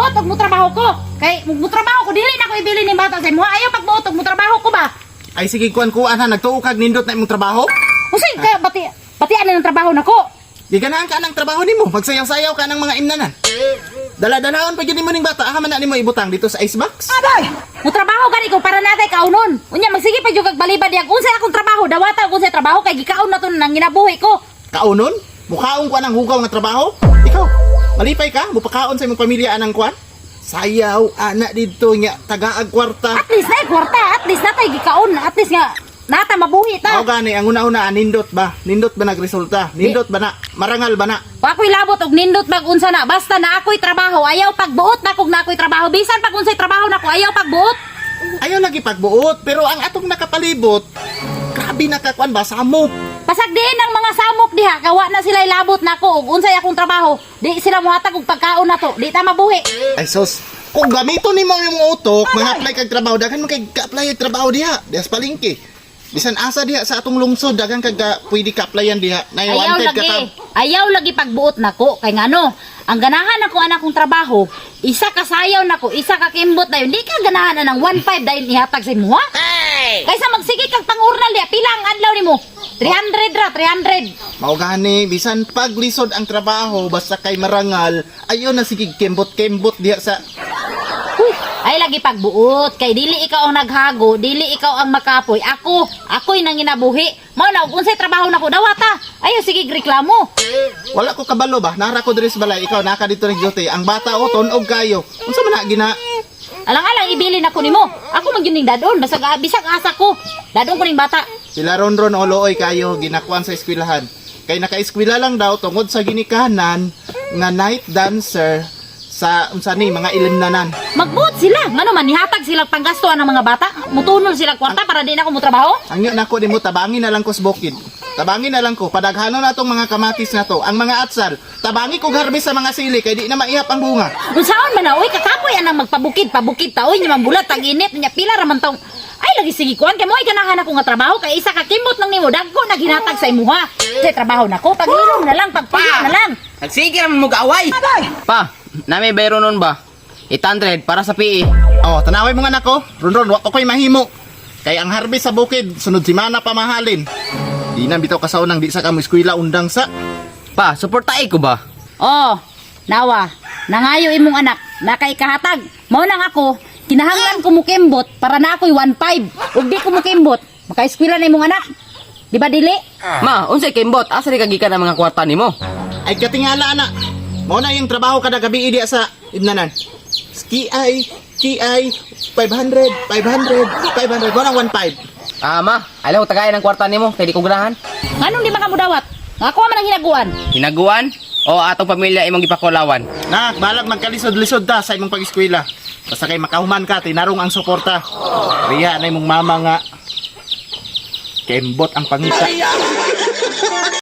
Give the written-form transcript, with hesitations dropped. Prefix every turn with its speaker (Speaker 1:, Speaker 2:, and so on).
Speaker 1: pagbuot og motrabaho ko. Kay motrabaho ko, dili na ko ibili ning bata sa imo. Ayaw pagbuot og motrabaho ko ba?
Speaker 2: Ay sige, kuan-kuan ha, nagtuo kag nindot na imong trabaho.
Speaker 1: Unsay kay bati batian na ng trabaho nako?
Speaker 2: Giganahan ka ng trabaho nimo, magsayaw-sayaw ka ng mga imnanan. Dala-dalaon pa gyud nimo ning bata, aha man na nimo ibutang dito sa icebox.
Speaker 1: Motrabaho gani ko para natay kaunon. Unya magsige pa jud kag balibad diag unsay akong trabaho, dawata og unsay trabaho kay gikaon na to nang ginabuhi ko.
Speaker 2: Kaunon? Mukaon ko ng hugaw nga trabaho? Ikaw, malipay ka? Mupakaon sa imong pamilya anang kuan? Sayaw, ana dito nya, tagaag kwarta.
Speaker 1: At least na kwarta, at least natay gikaon, at least nga nata mabuhi ta.
Speaker 2: Mao gani ang una-una, nindot ba? Nindot ba nagresulta? Nindot ba na? Marangal ba na?
Speaker 1: Wa ako'y labot og nindot bag unsa na, basta na ako'y trabaho, ayaw pagbuot na kog na ako'y trabaho, bisan pag unsay trabaho nako ayaw pagbuot.
Speaker 2: Ayaw lagi pagbuot, pero ang atong nakapalibot, grabe na ka kuan ba samok.
Speaker 1: Pasag diin ang mga samok diha, kawa na sila labot nako og unsay akong trabaho, di sila mohatag og pagkaon nato, di ta mabuhi.
Speaker 2: Ay sus, kung gamito nimo imong utok, mga-apply kag trabaho, daghan man kay ka-apply og trabaho diha, diha sa palengke. Bisan asa diha sa atong lungsod, daghan kag pwede ka-applyan diha. Nay
Speaker 1: Ayaw
Speaker 2: wanted ka
Speaker 1: lagi.
Speaker 2: tab.
Speaker 1: Ayaw lagi pagbuot nako kay ngano. Ang ganahan ako anak kong trabaho, isa ka sayaw nako, isa ka kimbot dayon. Di ka ganahan na ng 1.5 dayon ihatag sa imuha. Kaysa magsige kag pangurnal diha, pila ang adlaw nimo? 300 ra, 300.
Speaker 2: Mao gani bisan paglisod ang trabaho basta kay marangal, ayo na sige kembot-kembot diha sa
Speaker 1: Uy, ay lagi pagbuot kay dili ikaw ang naghago, dili ikaw ang makapoy. Ako, ako'y nanginabuhi. Mao na og unsay trabaho nako dawata. Ayo sige reklamo.
Speaker 2: Wala ko kabalo ba? Nara ko diri sa balay, ikaw naka dito ning duty. Ang bata o tunog kayo. Unsa man na gina?
Speaker 1: Alang-alang ibili nako nimo. Ako man gyud ning dadon, basag bisag asa ko. Dadon ko ning bata.
Speaker 2: Sila ronron o looy kayo ginakuan sa eskwelahan. Kay naka-eskwela lang daw tungod sa ginikanan nga night dancer sa unsa ni mga ilimnanan.
Speaker 1: Magbuot sila. Ngano man nihatag sila panggastuan ng mga bata. Mutunol sila kwarta para di na ako motrabaho.
Speaker 2: Ang yun nako nimo, tabangi na lang ko sa bukid. Tabangi na lang ko padaghanon na tong mga kamatis na to, ang mga atsal. Tabangi ko harvest sa mga sili kay di na maihap ang bunga.
Speaker 1: Unsaon man na oy, kakapoy anang magpabukid, pabukid ta oy, nya bulat tag init nya pila ra man tong ay lagi sige kuan kay mo ay ganahan ako nga trabaho kay isa ka kimbot lang nimo dagko na ginhatag sa imuha. Sa trabaho nako paghilom na lang, pagpuyo na lang.
Speaker 3: Nagsige raman mo gaaway.
Speaker 4: Pa, nami bayro nun ba? 800 para sa PE.
Speaker 2: Oh, tanaway mo nga nako. Ronron, wa ko ko'y mahimo. Kay ang harvest sa bukid, sunod semana pa mahalin. Di na bitaw kasaw nang di sa kamo eskwela undang sa.
Speaker 4: Pa, suportae ko ba?
Speaker 1: Oh, nawa, nangayo imong anak, nakay kahatag. Mao nang ako, kinahanglan ko mukimbot para na ako'y 1.5. Ug di ko mukimbot, makaeskwela na imong anak. Di ba dili?
Speaker 4: Ma, unsay kembot? Asa di ka gikan ang mga kwarta nimo?
Speaker 2: Ay katingala ana. Mao na yung trabaho kada gabi diya sa imnanan. Ski ay, ki ay, 500, 500, 500, mo nang 15.
Speaker 4: Ah, ma, ayaw ko tagayan ang kwarta nimo kay di ko ganahan.
Speaker 1: Nganong di man ka mudawat? Nga ako man ang hinaguan.
Speaker 4: Hinaguan o atong pamilya imong gipakulawan?
Speaker 2: Nak, balag magkalisod-lisod ta sa imong pag-eskwela. Basta kay makahuman ka, tinarong ang suporta. Riya na imong mama nga. Kembot ang pangita.